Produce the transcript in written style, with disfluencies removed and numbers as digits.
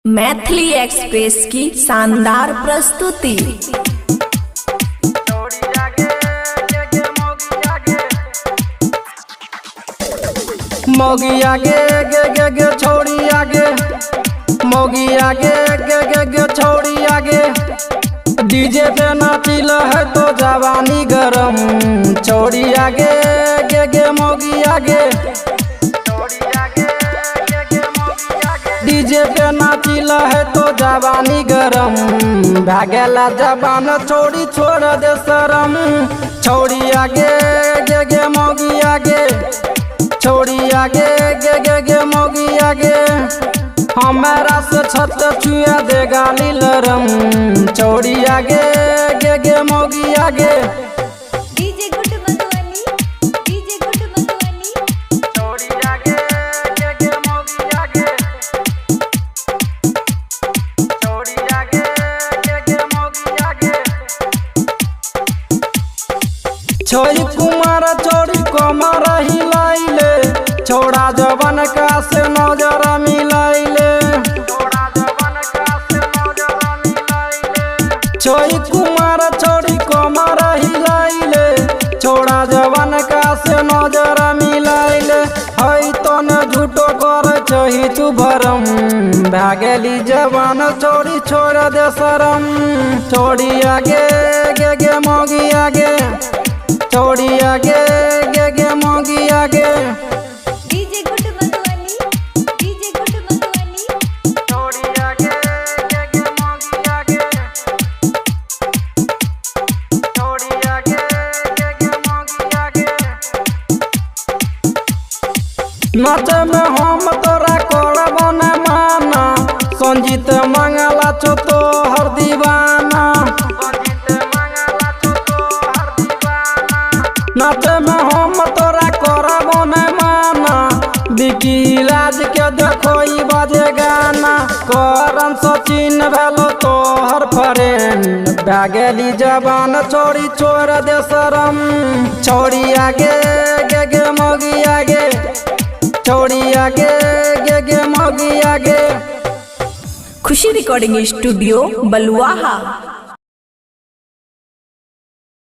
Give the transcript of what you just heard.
Maithili express की शानदार प्रस्तुति। मौगी आगे गे गे गे छौड़ी आगे, मौगी आगे गे गे गे छौड़ी आगे। डीजे पे नाचिल है तो जवानी गरम, छौड़ी आगे गे गे मौगी आगे। डीजे पे नाचिल है तो जवानी गरम, भागेला जवान छौड़ी छोड़ दे शरम। छौड़ी आगे गे गे मौगी आगे, छौड़ी आगे गे गे गे मौगी आगे। हमारा से छत छुआ दे गाली लरम, छौड़ी आगे गे गे मौगी आगे। DJ good Madhubani, DJ good Madhubani. छौड़ी आगे गे गे मौगी आगे, छौड़ी आगे गे गे मौगी आगे। छोरी कुमार चोरी कमर हिलाइले, छोड़ा जवन का से नजर मिलाइले। छोरी कुमार चोरी कमर हिलाइले, छोड़ा जवन का से नजर मिलाइले। हई तो न झूठो कर चही तू भरम, भागेली जवान छोड़ी छोड़ दे शरम। छोड़ी आगे गे गे मौगी आगे, छौड़ी आगे गे गे मौगी आगे। DJ good Madhubani, DJ good Madhubani. छौड़ी आगे गे गे मौगी आगे, छौड़ी आगे गे गे मौगी आगे। नाचे में हम तोरा करब न माना, संजीत मंगला छो तोहर दीवाना। नाचे में हम तोरा करब न माना, बिकी राज के देखो ई बजे गाना। करन सचिन भेलो तोहर फ्रेंड, भागेली जवान छोड़ी छोड़ दे शरम। छौड़ी आगे गे गे मौगी आगे, छौड़ी आगे गे गे मौगी आगे। खुशी रिकॉर्डिंग स्टूडियो बलुआहा।